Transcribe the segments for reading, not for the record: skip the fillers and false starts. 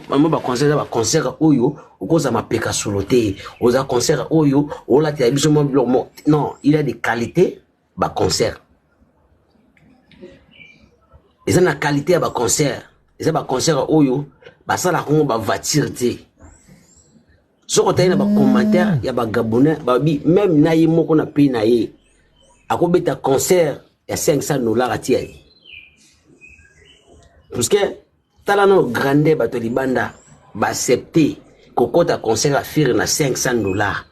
Mama ba concert eza ba concert oyo okoza mapeka solo te, oza concert oyo olatela biso mwa biloko mo non, il y a des qualités ba concert. Eza na qualité ya ba concert, eza ba concert oyo basalaka ngo ba voiture te. Soki otali na ba commentaire ya ba gabonais babi même na ye moko na pays na ye akobeta concert ya 500 $ atia ye. Parce que tala nano grandeur bato ya libanda baaccepte kokɔta concert ya Ferre na 500 $.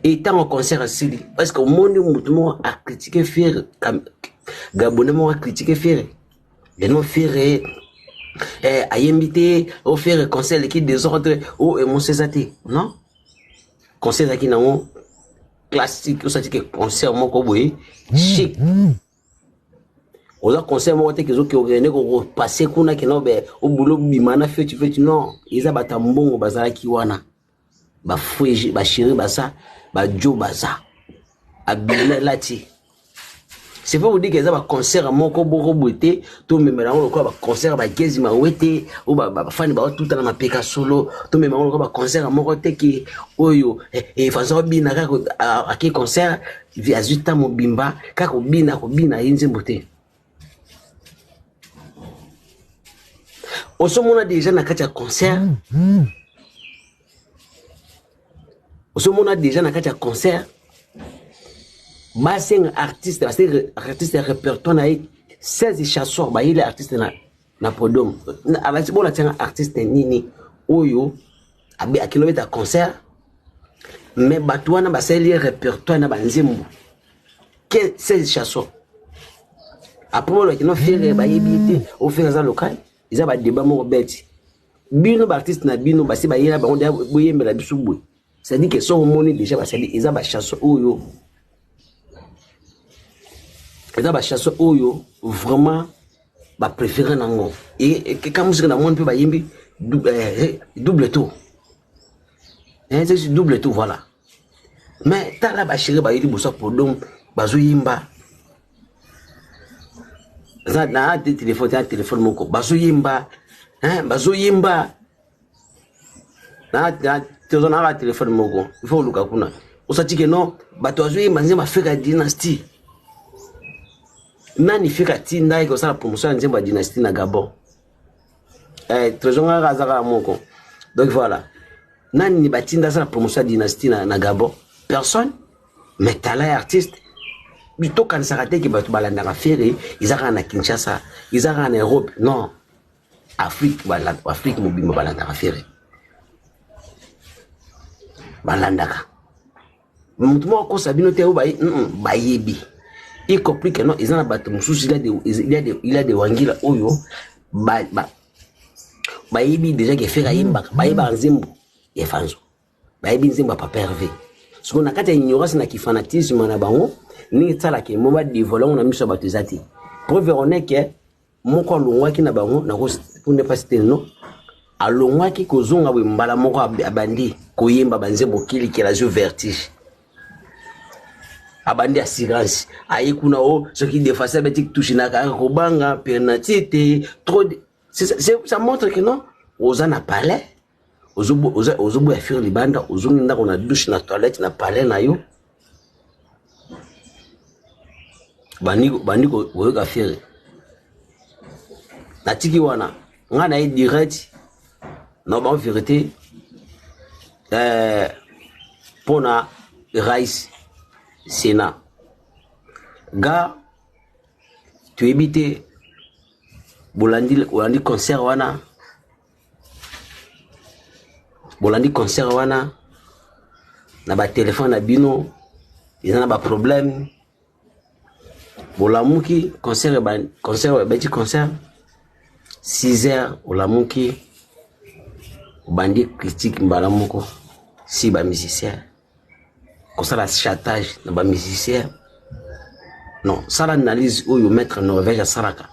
E ntango concert asili, parce que omoni motu moko acritiquer Ferre, gabonais moko acritiquer Ferre, beno Ferre ayembi te, o Ferre concert eleki désordre, o emosi eza te. Non, concert ezalaki nango classique, osati ke concert moko boye chic. Oza concert moko te kezoki okende kopasser kuna kena be obula obima na feti feti. Non, eza bato ya mbongo bazalaki wana, bafrege bachéri baza, bajo baza abima elati. C'est pas vous dire que eza baconcert moko boko boye te, tomemela yango lokola baconcert bagezi mawe te, oyo bafani baotutana mapeka solo. Tomema yango lokola baconcert moko te ke oyo efaza obina kaka ake concert, azwi ta mobimba kaka kobina kobina ye nzembo te. Ozomona déjà na kati ya concert, ozomona déjà na kati ya concert basenga artiste, basenga artiste ya répertoire na ye 16 chansons. Bayeli artiste na podium, abati bola tianga artiste nini oyo akende obeta concert, mais bato wana basaleli ye répertoire na banzembo ke 16 chansons. Après bolobaki no Ferre bayebi ye te, o Ferre aza local. Eza badébat moko bete. Bino baartiste na bino basi bayela bango deya boyembela biso boye, c'est-à-dire que soki omoni déjà basali, eza bachanson oyo, eza bachanson oyo vraiment bapréféré nango. Ka musike namoni mpe bayembi double tour, double tour, voilà. Mais tala bachéri baye liboso ya podium bazoyemba na te telefone te, na telefone moko bazoyemba, bazoyemba toza na kaka telefone moko, il faut oluka kuna osati ke non, bato bazoyemba nzembo Afrika Dynastie. Nani Ferre atinda ye kosala promotion ya nzembo ya Dynastie na Gabon? Trésor ngaka aza kaka moko. Donc voilà, nani batinda asala promotion ya Dynastie na Gabon? Personne. Mais tala ya artiste, tokanisaka te ke bato balandaka Ferre eza kaka na Kinshasa, eza kaka na Europe. Non, Afrique, Afrique mobimba balandaka Ferre, balandaka. Motu moko akosa bino te oyo bayebi, y compris que non, eza na bato mosusu, il y a de wangila oyo bayebi déjà ke Ferre ayembaka, bayebaka nzembo ya Fanzo, bayebi nzembo ya Papa Hervé. Sikoyo na kati ya ignorance na kifanatisme na bango, ndenge esalaka mo badévoiler yango na miso ya bato eza te. Preuve en est ke moko alongwaki na bango nakopunda mpasi te. No alongwaki kozonga boye, mbala moko abandi koyemba banzembo kilikela, azwi vertige, abandi assurance, aye kuna o soki défense abeti touche na kaka kobanga penalty te trop. Ça montre que non, oza na palais, ozoboya Ferre libanda, ozongi ndako na douche, na toilette, na palais na yo, bandi koyoka Ferre. Natiki wana, ngai na ye direct na bango vérité mpona Rais Sénat ga toyebi te. Bolandi, bolandi concert wana, bolandi concert wana na batelefone na bino, eza na baproblème. Bolamuki concert, concert ebeti, concert 6 heures, olamuki obandi critique mbala moko si bamusicien, kosala chantage na bamusicien. Non, sala analyse oyo maître Norvège asalaka,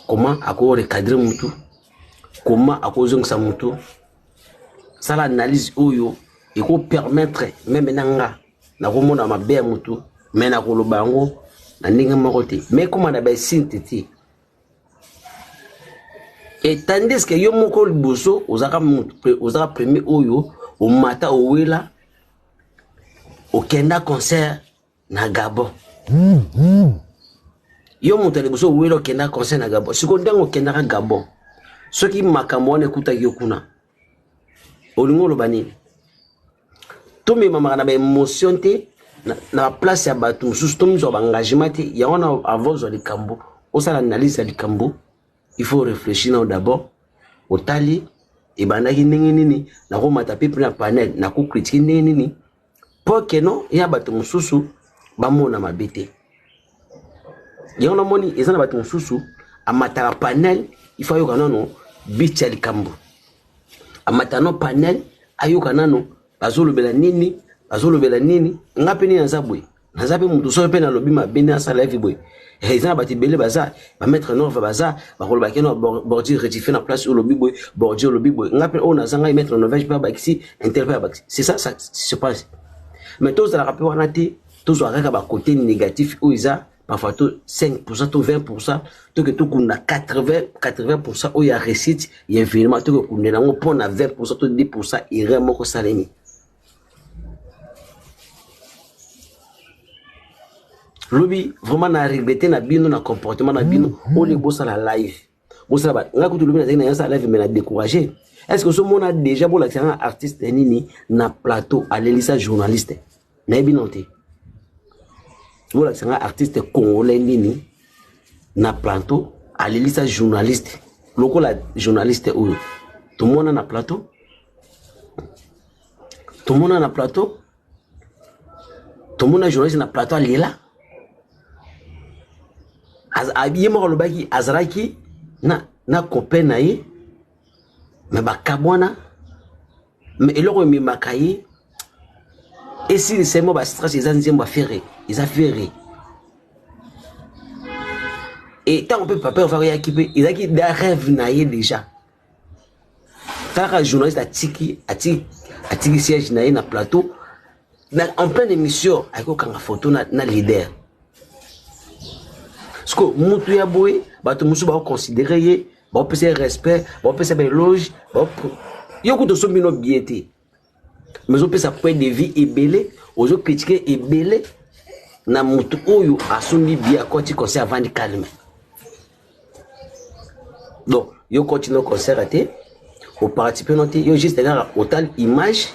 comment akorecadrer mutu, comment akozongisa mutu. Sala analyse oyo ekopermettre même na nga nakomona mabe ya mutu, me nakoloba yango na ndenge moko te, me ekóma na baesinte te. Et tandis que yo moko liboso ozalaka mutu ozalaka premier oyo omata owela okenda concert na Gabon. Yo moto ya liboso owela okenda concert na Gabon. Sikoyo ndenge okendaka Gabon, soki makambo wana ekutaki yo kuna, olingi oloba nini? Tomemamaka na baémotion te na, na place ya bato mosusu, tomizwa baengagement te. Yango wana avant ozwa likambo, osala analyse ya likambo, il faut réfléchir nao d'abord, otali ebandaki ndenge nini, nakomata mpe na panel, nakokritike ndenge nini mpo keno ya bato mosusu bamona mabe te. Yango namoni eza na bato mosusu amataka panel, il faut ayoka nano biti ya likambo, amata no panel ayoka nano bazolobela nini, bazolobela nini. Nga mpe nini naza boye, naza mpe moto, soki mpe nalobi mabe nde nasala live boye, eza na bato ebele baza bamaître Norve, baza bakoloba keno bordure rectifie na place olobi boye, bordure olobi boye. Nga mpe oyo naza ngai maître Norvège mpe abakisi intel mpe abakisi, c'est ça, ça se passe. Mais tozalaka mpe wana te, tozwaka kaka bakote négatif oyo eza parfois to 5% to 20%, toke tokunda 80% oyo ya réussite ya événement, toke kundela yango mpo na 20% to 10% erreur moko salemi. Lobi vraiment na regrette na bino na comportement na bino oyo bosala live, bosala ba nga kutu lobi nazalaki na yosala live, mais na découragé. Est ce que ozomona déjà bolakisa nga artiste nini na plateau alelisa journaliste? Nayebi nano te. Bolakisa nga artiste congolais nini na plateau alelisa journaliste lokola journaliste oyo tomona na plateau, tomona na plateau, tomona journaliste na plateau alela. Ye moko alobaki azalaki na, na copain na ye me bakabwana, me eloko ememaka ye esilisa ye mwa bastress eza nzembo ya Ferre, eza Ferre. E ntango mpe papa ofaki yaki mpe ezalaki da rêve na ye déjà. Kaka journaliste atiki atiki atiki siège na ye na plateau na, en pleine émission ayaki kokanga photo na, na leader. Siko mutu ya boye, bato mosusu bakoconsidere ye, baopesa ye respect, baopesa baeloge. Yo kutu osombi no billet te, mais ozopesa point de vue ebele, ozokritike ebele na mutu oyo asombi billet, akoti concert, avandi calme. Donc yo koti no concert te, oparticipe no te, yo juste kaka otali image,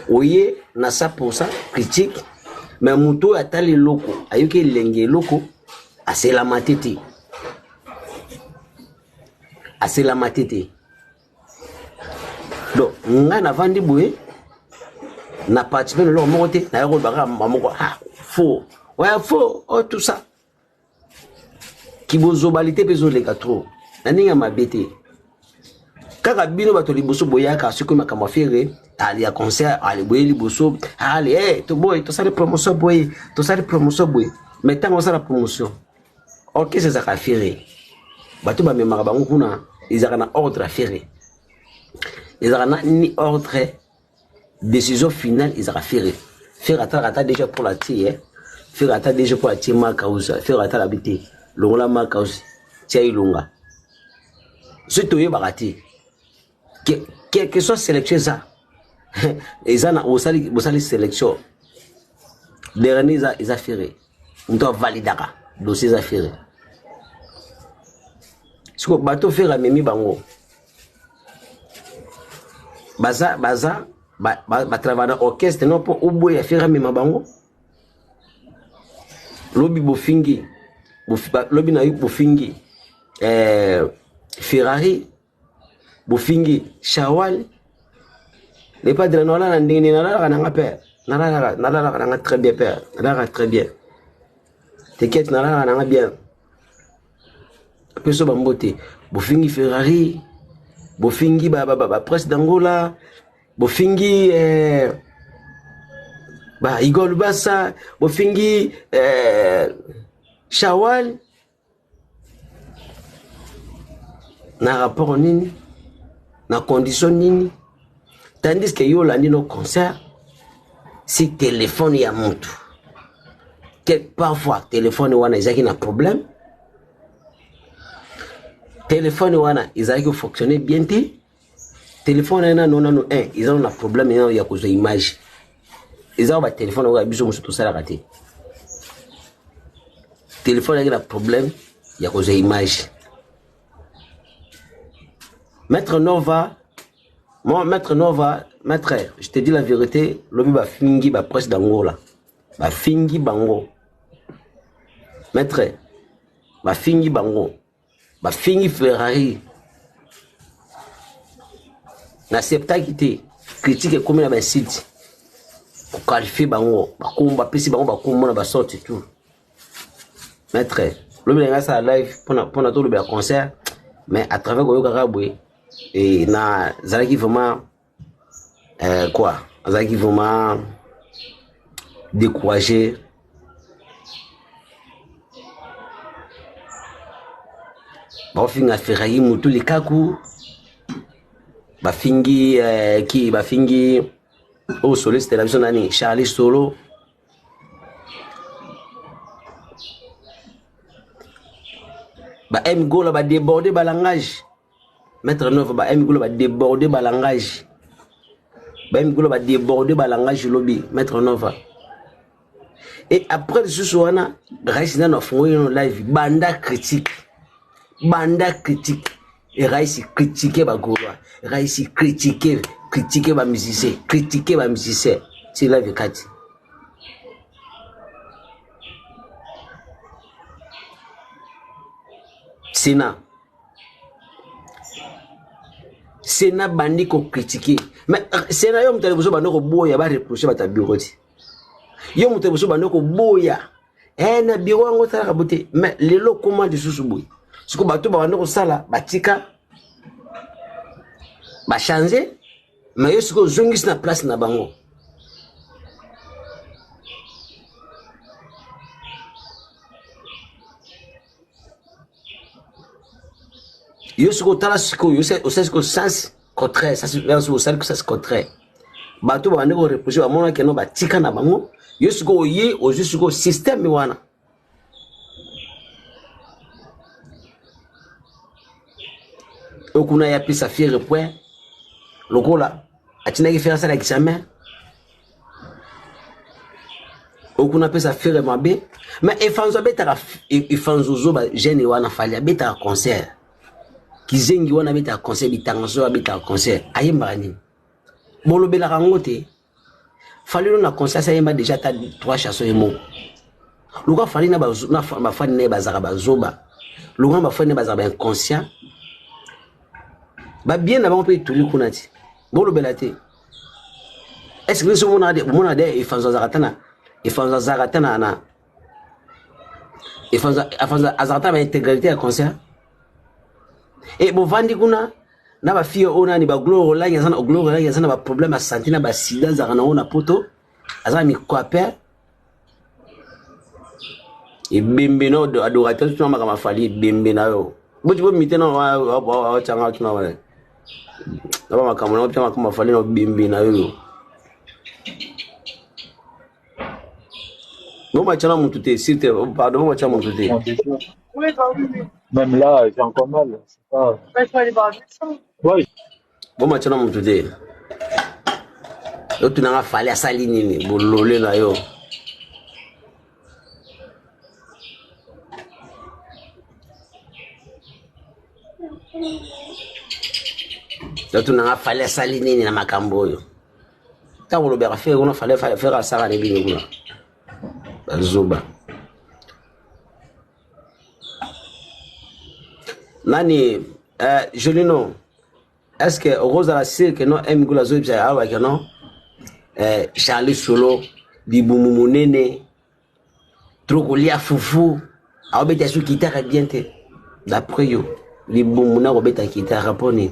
oye na 100% critique. Mais moto oyo atali eloko, ayoki elenge eloko, aselama te te, aselama te te. Donc ngai navandi boye na participe na eloko moko te, naye koloba kaka moko, ah faux, ouais faux, oh tout ça kibozobali te mpe ezoleka trop na ndenge ya mabe te. Kaka bino bato liboso boyaka soki makambo ya Ferre ali ya concert ali boye liboso ali hey, toboye tosali promotion boye, tosali promotion boye. Mais ntango osala promotion, orchestre ezalaka Ferre, bato bamemaka bango kuna ezalaka na ordre ya Ferre, ezalaka na ni ordre, décision finale ezalaka Ferre. Ferre atalaka ata déjà pour la tie, eh? Ferre ata déjà pour la tie Makausa, Ferre atala bi te longola Makausa, tia Ilonga. Soki toyebaka te, quelle que soit sélection eza eza na bosali bosali sélection dernier eza eza Ferre moto avalidaka dossier, eza Ferre. Siko bato Ferre amemi bango baza baza batravaille na orchestre no mpo oboya Ferre amema bango. Lobi bofingi lobi na yo bofingi Ferrari, bofingi Shawal le padre. Nalala ndenge nini? Nalalaka nanga père, nalalaka, nalalaka nanga très bien père, nalalaka très bien, t'inquiète, nalalaka nanga bien. Peso bambote. Bofingi Ferrari, bofingi bapresse d'Angola, bofingi ba Igor Lubasa, bofingi Shawal na rapport nini, na condition nini? Tandis que yo olandi no concert si telefone ya mutu que parfois telefone wana ezalaki na problème. Telefone wana ezalaki kofonctionne bien te. Telefone wana nano nano 1 eza na problème nano ya kozwa image. Eza ba telefone oyo biso mosusu tosalaka te. Telefone ezalaki na problème ya kozwa image. Maître Nova, moi Maître Nova, maître, je te dis la vérité, lobi ba fingi ba presse d'Angola. Ba fingi bango. Maître, ba fingi bango. Ba fingi Ferrari. Na septaki te. Critique ekomi na ba insulte. Ko qualifier bango, ba komba pesi bango ba kombo na ba sorte tout. Maître, lobi na ngai asala live mpona mpona tolobela concert, mais à travers koyoka kaka boye e nazalaki vraiment quoi, nazalaki vraiment découragé. Baofinga Ferrari mutu likaku, bafingi ki bafingi oyo soliste na biso nani, Charlie Solo. Ba M Gola ba déborder ba langage. Maître Nova ba M Gola ba déborder ba langage. Ba M Gola ba déborder ba langage lobby Maître Nova. Et après lisusu wana Raïs nano afungoli nano live banda critique. Banda critique. Et Raïs critiquer ba Gaulois. Raïs critiquer, critiquer ba musiciens, critiquer ba musiciens. C'est live kati. Sénat. Sénat bandi ko critiquer. Mais Sénat yo moto ya liboso bandi koboya ba reprocher bato ya bureau ti. Yo moto ya liboso bandi koboya. Eh na bureau yango osalaka bo te. Mais lelo koma lisusu boye. Siko bato babandi kosala batika ba changer, mais yo sikoyo ozongisi na place na bango. Yo sikoyo otala sikoyo osali sikoyo sens contraire, osali sens contraire. Bato babandi koreproche bamonaki no batika na bango. Yo sikoyo oye ozwi sikoyo système wana. Okuna ya pesa fiere point lokola atindaki fiere asala examen. Okuna pesa fiere mabe, mais Efanzo abetaka Efanzo zoba jeune wana Fally abetaka concert. Kizengi wana abetaka concert, bitangazo abetaka concert. Ayembaka nini? Bolobelaka yango te. Fally na concert ayemba déjà ta 3 chansons ye moko. Luka Fally na ba fani na bazaka bazoba. Luka ba fani na bazaka ba inconscient. Ba bien na bango pe tuli kuna ti. Bolobela te. Est-ce que biso mona de mona de Efanzo azaka tana Efanzo azaka tana na Efanzo Efanzo azaka tana ba intégralité ya concert. Et bovandi kuna na ba fille oyo nani ba Gloire Olangi aza na Gloire Olangi aza na ba problème ya santé na ba sida azaka nango na poto, aza na mikwape ebembe na adorateur tuna makambo afali ebembe na yo boti bo mite na wachanga tuna wana na ba makambo na pia makambo afali na ebembe na yo bo machana mutu te s'il te pardon bo machana mutu te. Oui, bah oui, oui. Même là, j'ai encore mal. C'est pas... Bah, il faut aller voir un médecin. Ouais. Bo machana mutu te. Yo tunanga Fally asali nini bolole na yo. Yo tunanga Fally asali nini na makambo oyo. Ntango olobaka Ferre kuna Fally Ferre asala ne bino kuna. Bazoba. Nani Jolino, est-ce que okozala sûr que non M Gola azoyebisa awa que non Charlie Solo libumu monene trop kolia fufu aobeta su kitaka bien te d'après yo libumu na kobeta kitaka mpo nini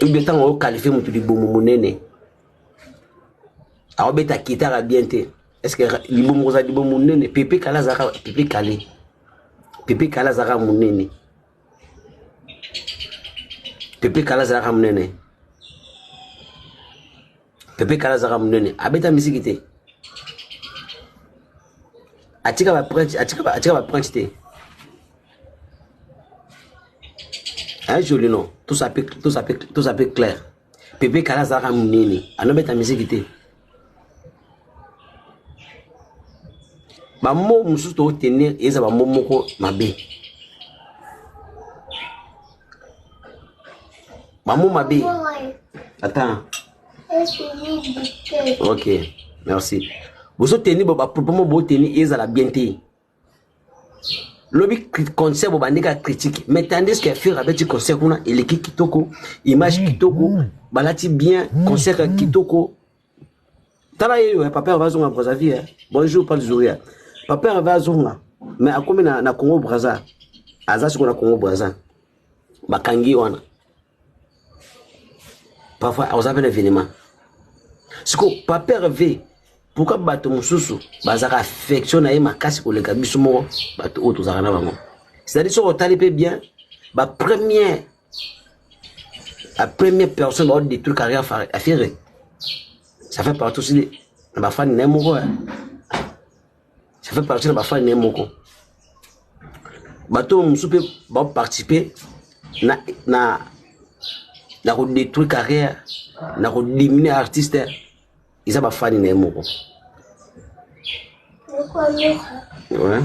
obi ntango okalifie motu libumu monene aobeta kitaka bien te. Est-ce que libumu kozala libumu monene Pepe Kale azalaka Pepe Kale Pepe Kale azalaka monene Pepe Kale azalaka monene Pepe Kale azalaka monene abeta misiki te atika ba prince atika ba prince te. Hein, joli non toza pe toza pe toza pe clair. Pepe Kala azalaka munene, anobeta musique te. Ba mots mosusu to tenir eza ba mots moko mabe. Ba mots mabe. Attends. Ok, merci. Bozo tenir ba propos mo bo tenir ezala bien te. Lobi concert bobandi kaka critique mais tandis que Ferre abeti concert kuna eleki kitoko, image kitoko, balati bien, concert kitoko. Tala ye yo, papa Hervé azonga Brazzaville. Eh. Bonjour Paul Zouria. Papa Hervé azonga mais akomi na, na Congo Brazza. Aza sikoyo na Congo Brazza. Bakangi wana. Parfois aza pe na événement. Sikoyo papa Hervé pourquoi bato mosusu bazalaka affection na ye makasi koleka biso moko bato oyo tozalaka na bango. C'est-à-dire soki otali mpe bien ba première la première personne bao détruire carrière ya Ferre ça fait partie aussi na bafani na ye moko ça fait partie na bafani na ye moko bato mosusu mpe baparticipe na, na, na kodétruire carrière na kodimine artiste eza bafani na ye moko. Ouais.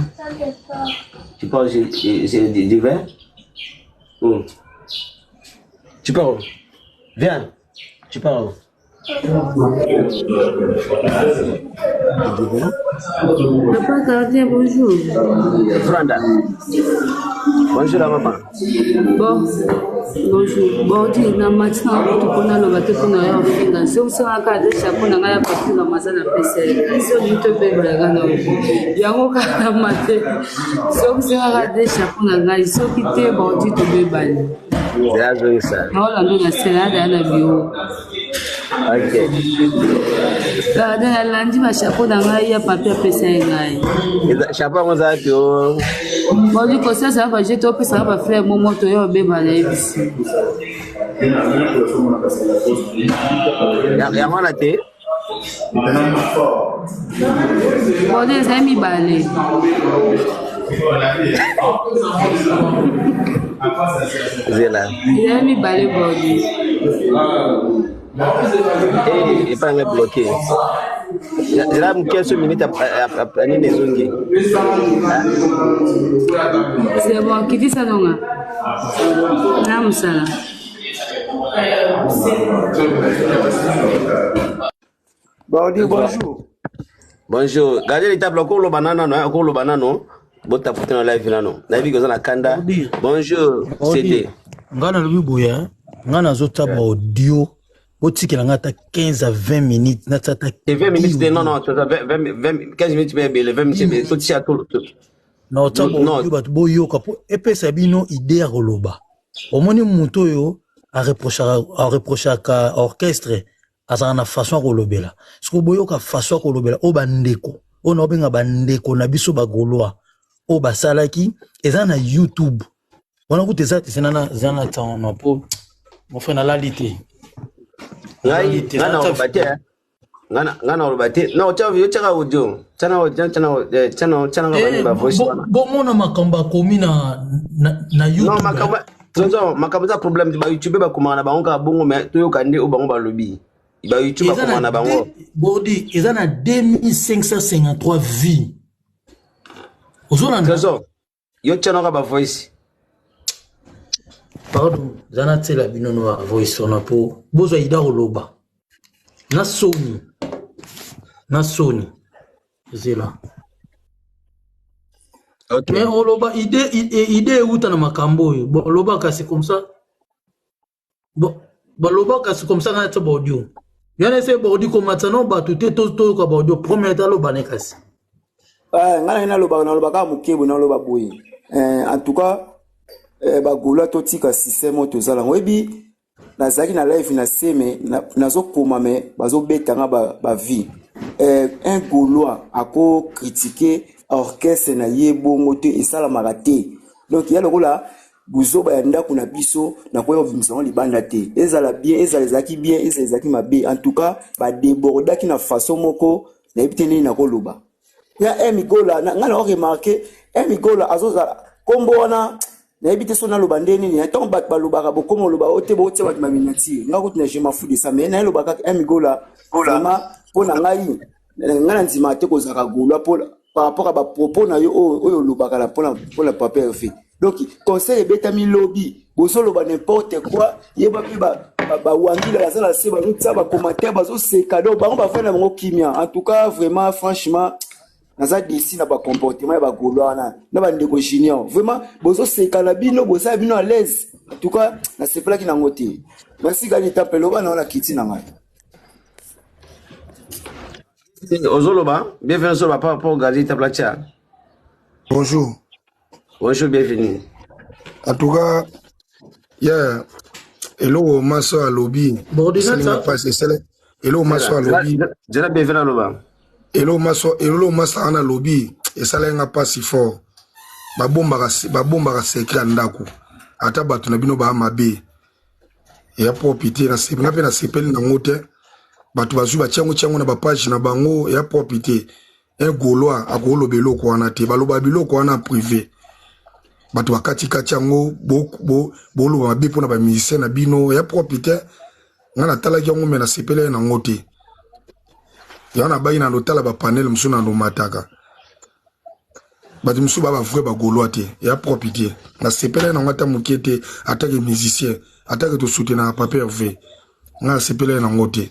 Tu parles du vin? Oh. Tu parles. Viens. Tu parles. Papa gardien, bonjour. Franda. Bonjour la maman. Bon, bonjour. Bordi, na matin na kutu mpo naloba te mpo na yo ofinga. Soki osengaka ata chapeau na ngai ya papi Ramaza na pesa ye. Soki olingi tobebana kaka na yango kaka mate. Soki osengaka ata chapeau na ngai, soki te Bordi tobebani. Nazongisa. Naolanda na sela adaya na biro. Ok. Gardien nalandi ba chapeau na ngai ya papi apesa ye ngai. Chapeau yango eza wapi o? Bodi kosasa ba jete opesaka ba frère mo moto yo obeba na yebisi. Yango wana te. Bodi ezali mibale. Zela. Ezali mibale bodi. Eh, epai nga bloqué. Zela moke so minute nini ezongi. C'est bon, kitisa nonga. Na mosala. Baudi, bonjour. Bonjour. Gardez l'étape là, okoloba nano, okoloba nano. Botapote na live nano. Nayebi koza na kanda. Bonjour, CD. Nga nalobi boye, nga nazotya ba audio botikela nga ata 15 à 20 minutes natia ata 20 minutes te non non 20 20 15 minutes mpe ebele 20 minutes ebele totia to na otya ba audio bato boyoka mpo epesa bino idée ya koloba omoni moto oyo areprochaka orchestre azalaka na façon ya kolobela sikoyo boyoka façon ya kolobela oyo bandeko oyo naobenga bandeko na biso bagaulois oyo basalaki eza na youtube wana kutu eza eza na temps na po mon frère nalali te ngai ngai na te nga na oloba te non tia yo tiaka audio tiana tiana tiana tiana nga ba voice wana bomona makambo akomi na na, na YouTube non makambo tonton makambo eza problème ba YouTube bakomaka na bango kaka bongo mais toyoka nde oyo bango balobi ba YouTube bakomaka na bango bodi eza na 2553 vie ozolanda trésor yo tiana kaka ba voice pardon eza natiela bino no ba voice wana mpo bozwa ida koloba na soni na soni zela okay. mais oloba ide ide euta na makambo oyo bon loba kasi comme ça bon baloba kasi comme ça ngai natia baaudio yana ese baaudio komatisa no bato te toyoka baaudio premier te aloba ne kasi ngai nangai nalobaka naloba kaka moke boye naloba boye en tout cas bagaulois totika système oyo tozala yango oyebi nazalaki na live na se me nazokoma me bazobeta nga bavie un gaulois akokritike orchestre na ye bongo te esalamaka te donc ya lokola buzoba ya ndako na biso nakoya kobimisa yango libanda te ezala bien ezala ezalaki bien ezala ezalaki mabe en tout cas badebordaki na façon moko nayebi te ndenge nakoloba ya emigola ngai na oremarke emigola azozala nkombo wana. Nayebi te so naloba nde nini. Ntango bato balobaka bokoma oloba o te, botia bato baminiature. Nga kutu na je m'en fous de ça, mais nayelobaka kaka Migola vraiment mpo na ngai, ngai na ndimaka te kozalaka Gaulois mpo par rapport à bapropos na yo oyo oyo olobaka na mpona papa Hervé. Donc conseil ebetami lobi, bozoloba n'importe quoi. Yeba mpe bawangila baza na se, bazotia bacommentaire, bazoseka. Donc bango bafai na bango kimia. En tout cas, vraiment, franchement, naza déçu na bacomportement ya bagaulois wana na bandeko junior. Vraiment, bozoseka na bino, bozala bino à l'aise. En tout cas, nasepelaki nango te. Merci gani tape, loba na wana kiti na ngai. Ozoloba bienvenue, ozoloba par rapport au Gali Tablatia. Bonjour. Bonjour, bienvenue. En tout cas, yeah, eloko maso alobi esalinga mpasi esala eloko maso alobi. Zela, bienvenue aloba. Eloko maso wana alobi esalaki nga mpasi fort. Babombaka secret ya ndako, ata bato na bino baa mabe ya propre te. Nga mpe nasepeli nango te. Bato bazwi batiango tiango na bapage na bango, ya propre te. Un Gaulois akoloba eloko wana te. Baloba biloko wana privé. Bato bakatikati yango, boloba mabe mpona bamusicien na bino, ya propre te. Nga natalaki yango, me nasepeli ye nango te. Yango nabai na lotala bapanel mosusu na lomataka. Bato mosusu ba bavrai bagaulois te, ya propre te. Nasepeli ye nango ata moke te. Atake musicien, atake tosoutenaka papa Hervé, nga nasepeli ye nango te.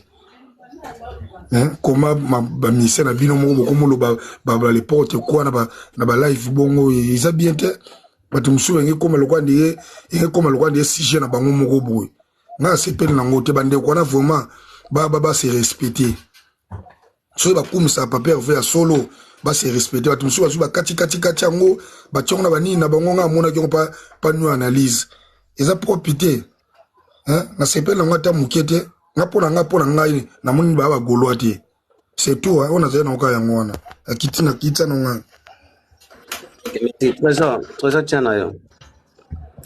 Koma bamusicien na bino moko bokomoloba baleporte kwa na balive bongo, eza bien te. Bato mosusu enge koma lokwa ndeye, enge koma lokwa ndeye sujet na bango moko boye. Nga nasepeli nango te. Bandeko wana vraiment ba se respecte. Soki bakumisaka papa Hervé ya solo, ba se respecte. Bato mosusu bazwi bakatikatikati yango, batiango na banini na bango. Nga amonaki yango pa nu analyse, eza propre te. Nasepeli nango ata moke te. Nga mpo na ngai namoni baya bagaulois te. C'est tout. Oyo nazali nango kaka yango wana. Akiti na kitisa na ngai. Trésor, Trésor, tia na yo.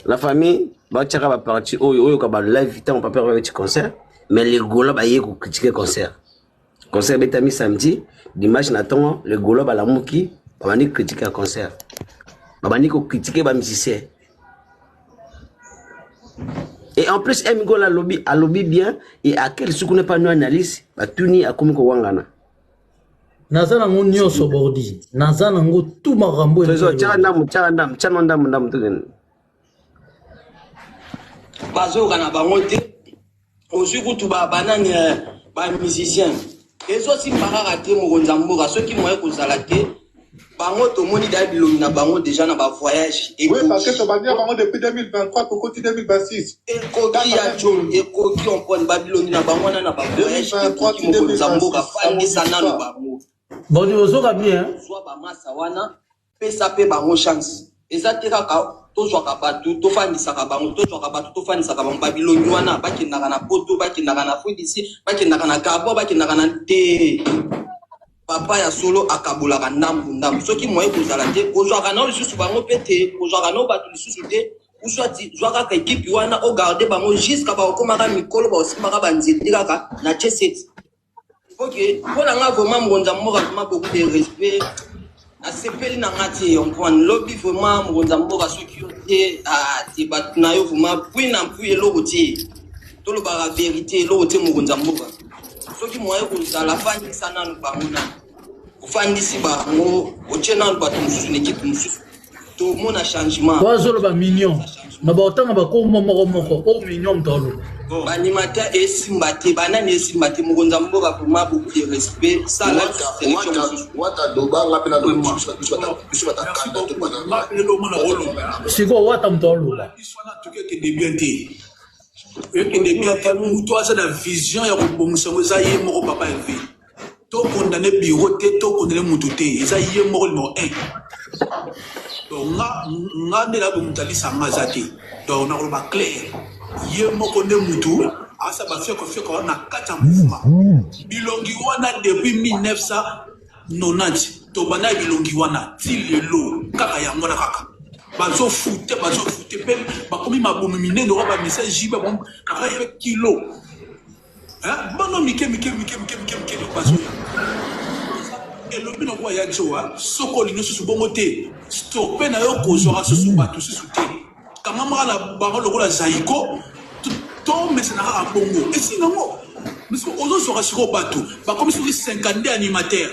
La famille batiaka baparti oyo oyoka balive ntango papa babeti concert, mais les Gaulois baye kocritiquer concert. Concert ebetami samedi, dimanche na ntongo les Gaulois balamuki, babandi critiquer concert, babandi kocritiquer bamusicien. Et en plus, Mgola alobi, alobi bien et à quel suku pas no analyse, batuni akomi kowangana. Naza nango nyonso, bordi, naza nango tu makambo. Trésor, tiaka ndambu, tiaka ndambu, tiaka ndambu, ndambu tokende. Bazoyoka na bango te. Ozwi kutu banani, bamusicien ezosimba kaka te. Mokonzi ya mboka, soki moye kozala te, bango tomoni da bilongi na bango déjà na bavoyage. Oui, parce que tobandi bango depuis 2023, tokoti 2026. Ekoki ya jo, ekoki ompone babilongi na bango wana na bavoyage. Ekoki, mokonzi ya mboka, fandisa nano bango. Bordi, ozoka bien? Zwa bamasa wana, pesa mpe bango chance. Eza te kaka tozwaka bato tofandisaka bango, tozwaka bato tofandisaka bango. Babilongi wana bakendaka na Poto, bakendaka na Afrique d'ici, bakendaka na Gabon, bakendaka na te. Papa ya solo akabolaka ndambu ndambu. Soki moye kozala te, kozwaka nao lisusu bango mpe te, kozwaka nao bato lisusu te. Uswati zwa kaka ekipe wana, ogarde bango jusqu'à bakokomaka mikolo, baosimbaka banzete kaka na tie seti. Ok, mpo na nga vraiment, mokonzi ya mboka, vraiment beaucoup de respect. Nasepeli na nga te comprendre lobi. Vraiment, mokonzi ya mboka, soki yo te, te bato na yo vraiment pui na pui, eloko te. Tolobaka vérité, eloko te. Mokonzi ya mboka, soki moye kozala, fandisa nanu bango nanu. Ofandisi bango, otie nanu bato mosusu na ekipe mosusu, tomona changement. Po azoloba mignon na baotanga bakombo moko moko oyo mignon moto aloba. Baanimateur esimba te, banani esimba te. Mokonzi ya mboka, vraiment beaucoup de respect, sala sélection mosusu. Wata dobanga mpe na biso batakanda to bana. Sikoyo wata moto aloba. Ekende bien te, ekende bien te. Moto aza na vision ya kobongisa yango eza ye moko papa Hervé. Tokondane bureau te, tokondane motu te, eza ye moko numéro 1. Donc nga nde nabe moto alisanga aza te. Donc nakoloba clair, ye moko nde mutu asa bafioko wana na kati ya mouvement. Bilongi wana depuis 1990 tobanda ya bilongi wana ti lelo kaka yango wana kaka. Bazofute, bazofute mpe bakomi mabomi minene oyo bamisa jibe kaka mpe kilo bano mike mike mike mike mike mike bazoya. Elobi na kwa ya joa, soki olingi susu bongo te, stope na yo kozwaka susu bato susu te. Kangamaka na bango lokola Zaiko, tomesana kaka bongo. Esili nango. Mais sikoyo ozozwaka sikoyo bato bakomi soki 52 animateur.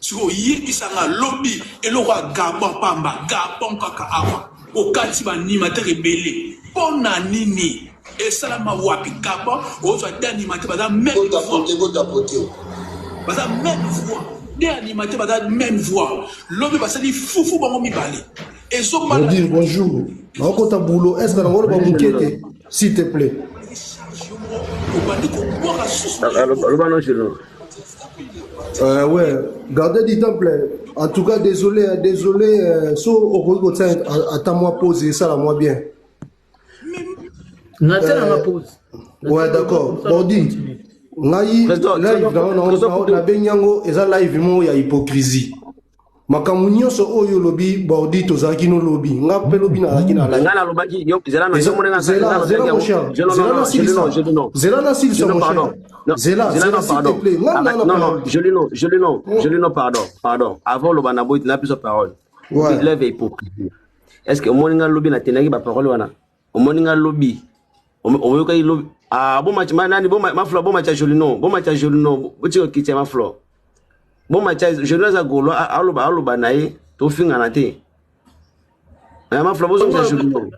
Sikoyo yebisa nga lobi eloko ya Gabon pamba, Gabon kaka awa okati ba animateur ebele pona nini? Esalama wapi? Gabon ozwa deux animateur baza même voix, baza même voix, deux animateur baza même voix. Lobi basali fufu bango mibale ezobala. Bonjour, bonjour. Nakota boulot, est-ce que nakoloba moke te? S'il te plaît. Obandi kobwaka susu. Aloba no Julio. Ouais, gardez du temple. En tout cas, désolé, hein, désolé. So, okoki kotia ata moi pause, ça la moi bien. Natia nanga pause. Ouais, d'accord. Bordi, ngai live na nabengi yango eza live moko ya hypocrisie. Makambo nyonso oyo olobi Bordi, tozalaki no lobi, nga mpe lobi nazalaki na live. Nga nalobaki yo zela na yo monenga. Zela, zela mon cher, zela na silisa, zela na silisa mon cher. Zela, zela s'il te plaît. Nga na non non, Jolino, Jolino, Jolino, pardon, pardon. Avant loba na boyi na biso parole. Ouais. Lève hypocrisie. Est-ce que omoni nga lobi na tenaki ba parole wana? Omoni nga lobi. Oyokaki lobi. Ah bon match nani bon maflo bon match Jolino, bon match Jolino, botika kitia maflo. Bon match Jolino aza golo aloba aloba na ye tofingana te. Maflo bozongisa Jolino.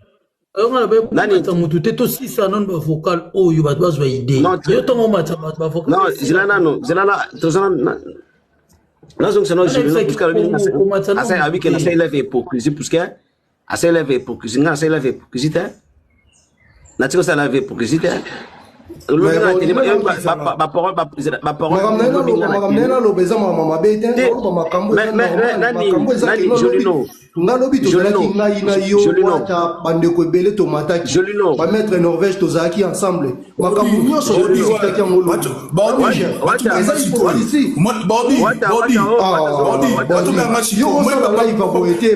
Oyonga na bayebomata motu te, tosisa nano bavocal oyo bato bazwa idée. Yo ntongo omata bato bavocal. Non, zela nano, zela na toza na nazongisa no Jolino puisque alobi alobi ke nasali live hypocrisie, puisque asali live hypocrisie, nga nasali live hypocrisie te, natika kosala live hypocrisie te. Makambo naye naloba eza makambo mabe te, naloba makambo eza normal, makambo eza keno nga lobi tozalaki ngai na yo Wata, bandeko ebele tomataki, bamaître Norvège, tozalaki ensemble, makambo nyonso todiskutaki yango lobi, eza hypocrisie. Yo osala live boye te.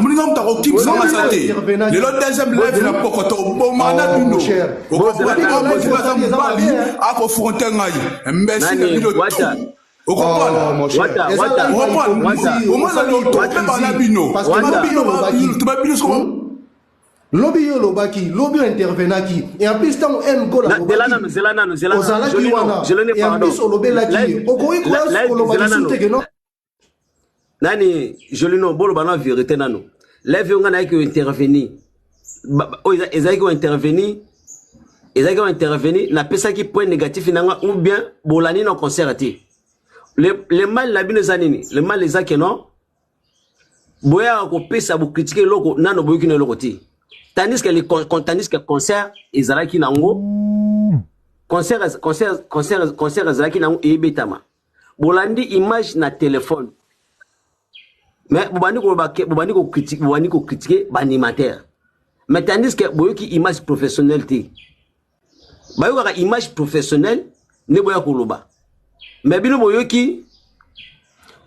Moninga moto akokimisa nga te lelo, deuxième live na poko toboma na bino. Aza mobali, akofronte ngai imbécile na bino tout. Okomprendre, omona tobeba na bino, toba bino soko. Lobi yo olobaki, lobi oyo intervenaki, et en plus ntango M Gola ozalaki wana, et en plus olobelaki ye, okoki koloba lisusu te ke non. Nani, Jolino, boloba na vérité nano. Live oyo nga nayaki kointervenir, oyo ezalaki kointervenir, ezalaki kointervenir, napesaki point négatif na nga ou bien bolandi na concert te? Le mal na bino eza nini? Le mal eza ke non, boyaka kopesa bocritiquer eloko nano boyoki na eloko te, tandis que concert ezalaki nango, concert ezalaki nango, eyebetama, bolandi image na téléphone, mais bobandi koloba, bobandi kocritiquer, bobandi kocritiquer baanimateur, mais tandis que boyoki image professionnelle te. Bayokaka image professionnelle nde boya koloba, mais bino boyoki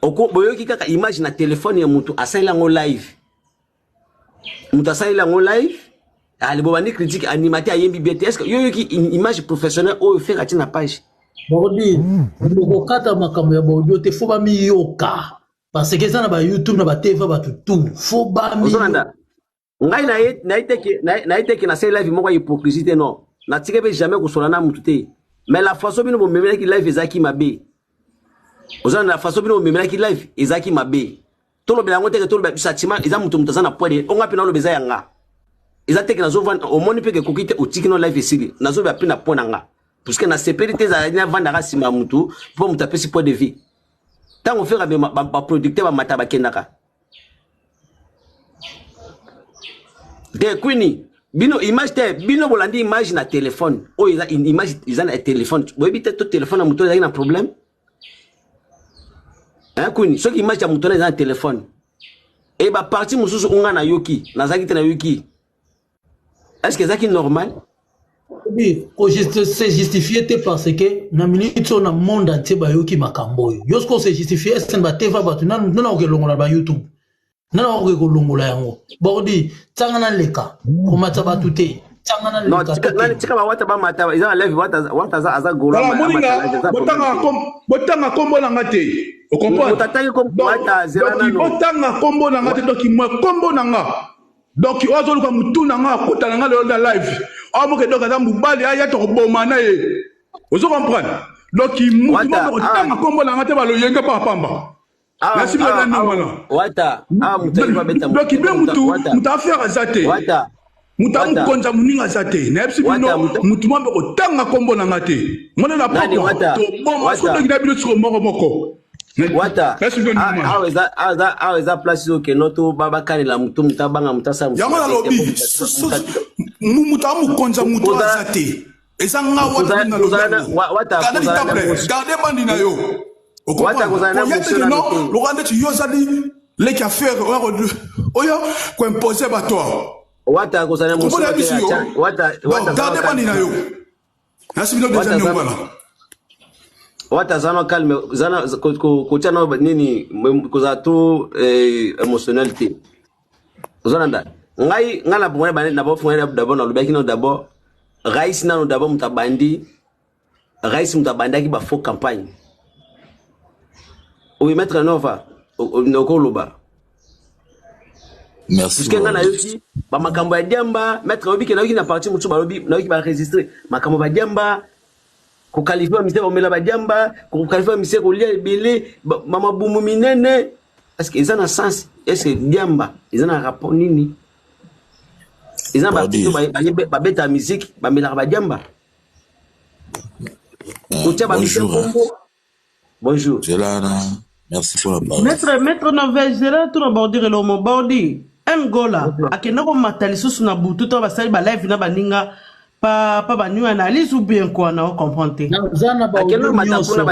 oko boyoki kaka image na telefone ya moto asaleli yango live, moto asaleli yango live. Ale bobandi critique, animateur ayembi bien te. Est ce que yo yoki image professionnelle oyo Ferre atie na page? Bordi, okokata makambo ya baaudio te, fo bamiyoka, parce que eza na bayoutube na batv, bato tout fo bami. Ozolanda ngai naye te ke nasali live moko ya hypocrisie te, non, natika mpe jamais kosola na mutu te, mais la façon bino bomemelaki live ezalaki mabe. Ozolanda, la façon bino bomemelaki live ezalaki mabe. Tolobela yango teke, tolobela sentiment eza moto, moto aza na point de onga mpe naloba eza yanga, eza teke nazovanda, omoni mpe ke ekoki te, otiki no live esili. Nazobela mpe na point na nga, puisque nasepeli te, ezalaki navandaka nsima ya mutu mpo moto apesi point de vue. Ntango Ferre baproducteur bamata bakendaka te kwini bino image te, bino bolandi image na telefone oyo eza image eza na telefone, boyebi te to telefone ya moto ezalaki na problème, hein, kwini soki image ya moto wana eza na telefone e baparti mosusu nga nayoki, nazalaki te, nayoki, est ce que ezalaki normal? Oui, se justifier te, parce que na minute oyo na monde entier bayoki makambo oyo. Yo soki ose justifier ese bateva bato nana oke longola ba YouTube, nana okoki kolongola yango. Bordi, ntianga naleka komata bato te. Tianga na Non, leka tika nani tokende. tika ba wata ba mata eza na live wata wata aza aza golo Voilà, ama omoni amata nga live eza problème botanga te. kom- botanga kombo na nga te Moto ocomprendre atangi ko donc wata zela donc nano. botanga kombo na nga te donc mwa kombo na nga donc oyo azoluka motu na nga akota na nga lelo na live awa moke donc aza mobali aya tokoboma na ye ozo comprendre donc mutu Wata moko ah kotanga kombo na nga te baloyenge pamba awa nasi bino awa na ndenge awa wana wata awa moto ayi babeta donc be moto mutu wata mutu affaire aza te wata moto wata amokonza moninga aza te nayebisi wata bino moto motu mwa mpe kotanga nkombo na nga te mona na nani pokwa wata toboma soki wata ndongi na bino siko moko moko wata nayebisi bino ndenge wana awa eza awa eza awa eza place oyo keno to bakanela motu moto abanga moto asala yango mosu mabe te nalobi po moto moto amokonza motu kozala aza te eza nga wata kozala nde nalobi kozala na yango wata garde kozala na litemple motion garde bandi na yo wata okomprendre kozala na koya motion teke nano no te lokola ndeti yo ozali leki affaire oyo koimpose bato awa wata kozala na motion okomona te yebisi yo atya wata wata donc zala garde bandi calme na yo nasi bino deja wata ndenge zala wana wata zala calme zala kotia na nini kozala trop émotionnel te ozolanda ngai ngai na bongone bande d'abord fongone d'abord nalobaki nano d'abord rais nano d'abord moto abandi rais moto abandaki ba faux campagne oyo maître nova okoloba Merci puisque ngai Bordi. nayoki bamakambo ya diamba maître oyebi ke nayoki na parti mosusu balobi nayoki baregistre makambo ya badiamba kokalifie bamisie komela badiamba kokalifie bamisie kolia ebele bamabumu minene parce que eza na sens est-ce diamba eza na rapport nini eza na Bordi. baartiste babetaka musique bamelaka badiamba kotia bamisie Bonjour. Hein. kombo bonjour Zelana, merci pour la parole. Maître, maître Norvège, zela tuna Bordi relomo. Bordi, M Gola, akenda komata lisusu na butu to basali ba live na baninga pa pa ba new analyse ou bien quoi na comprendre te. Naza na akende baaudio komata kuna nyonso.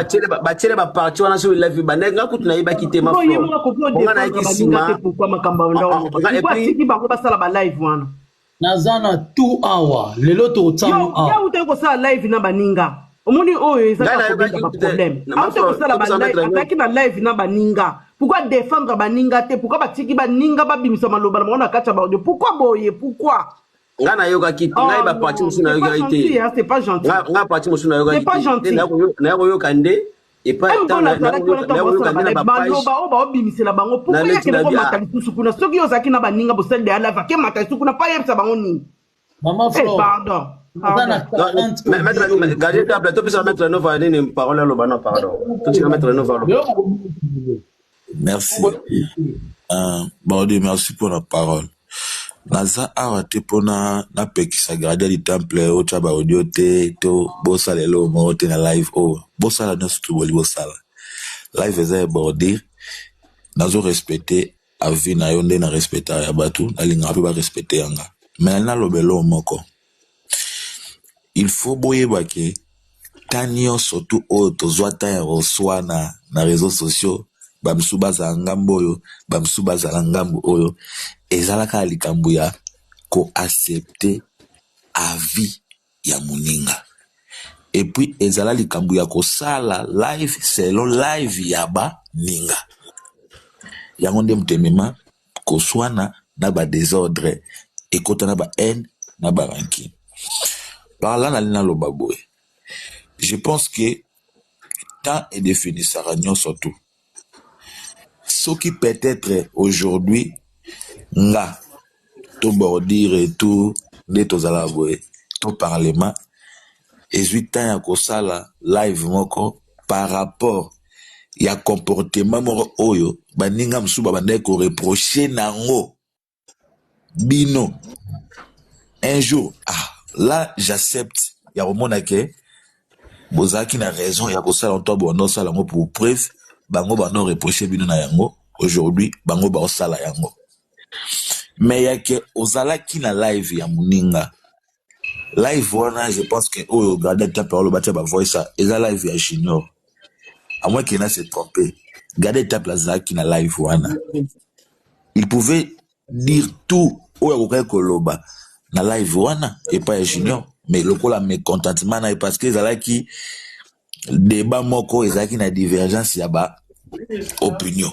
batiele baparti wana soki live bande nga kutu nayebaki te Bo ye maflor moko akoki po nga odefendre nayaki baninga te nsima pourquoi makambo ya ndongo. et Pourquoi puis atiki bango basala ba live wana? Naza na tout awa. Lelo tokotsa yango Yo, ya awa. utaki kosala live na baninga. Omoni oyo eza ngai kaka kobenda nayebaki ba kutu te problème. na Auti maflor kosala ba topesa live, maître azalaki na live na baninga. Pourquoi défendre baninga te? Pourquoi batiki baninga babimisa maloba na bango na kati ya ba audio? Pourquoi boye? Pourquoi? ngai nayokaki te ngai Oh baparti non, mosusu c'est pas nayokaki gentil, te hein, c'est pas gentil. ngai parti mosusu C'est nayokaki pas te nde gentil. naya koyoka nde epai M ntango Gola azalaki wana ntango nayoka basala nde na balive bapage maloba oyo baobimisela bango na pourkui neti akende na bi komata lisusu kuna soki yo ozalaki na baninga bosali deya live akemata lisusu kuna pa yebisa bango nini Mama Eh, Flore, pardon naza na pardon 40 maître audio. gardien table topesa maître nova nini parole aloba no pardon totika maître nova aloba Lelo nakomi- Merci. Bordi, merci pour la parole. Naza awa te mpona napekisa gardien du temple otya ba audio te to bosala eloko moko te na live oyo bosala nyonso tu boli bosala live eza ya bordir nazo respecte avis na yo nde na respecta ya bato nalingaka mpe barespecte yanga me naloba eloko moko il faut boyeba ke ta nyonso tu oyo tozwa ta ya koswana na réseaux sociaux bamisusu bazala ngambo oyo bamisusu bazala ngambo oyo ezalaka ya likambo ya koaccepte avis ya moninga et puis ezala likambo ya kosala live selon live ya baninga yango nde moto emema koswana na badésordre ekota na bahaine na barancune par là nali naloba boye je pense que temps edefinisaka nyonso tu soki peut-être aujourd'hui nga to bordure et tout nde tozalaka boye to parlement ezwi temps ya kosala live moko par rapport ya comportement moko oyo baninga mosusu babandaki koreproche nango bino un jour ah là j'accepte ya komona ke bozalaki na raison ya kosala to banda osala yango pour preuve bango banda reproche bino na yango aujourd'hui bango baosala yango mais yake ozalaki na live ya moninga live wana je pense que oyo gardien tape oloba tia bavoice eza live ya junior à moins qu'il se trompé gardien tape azalaki na live wana il pouvait dire tout oyo akokaki koloba na live wana epai ya junior mais lokola mécontentement na ye parce que ezalaki débat moko ezalaki na divergence ya ba opinion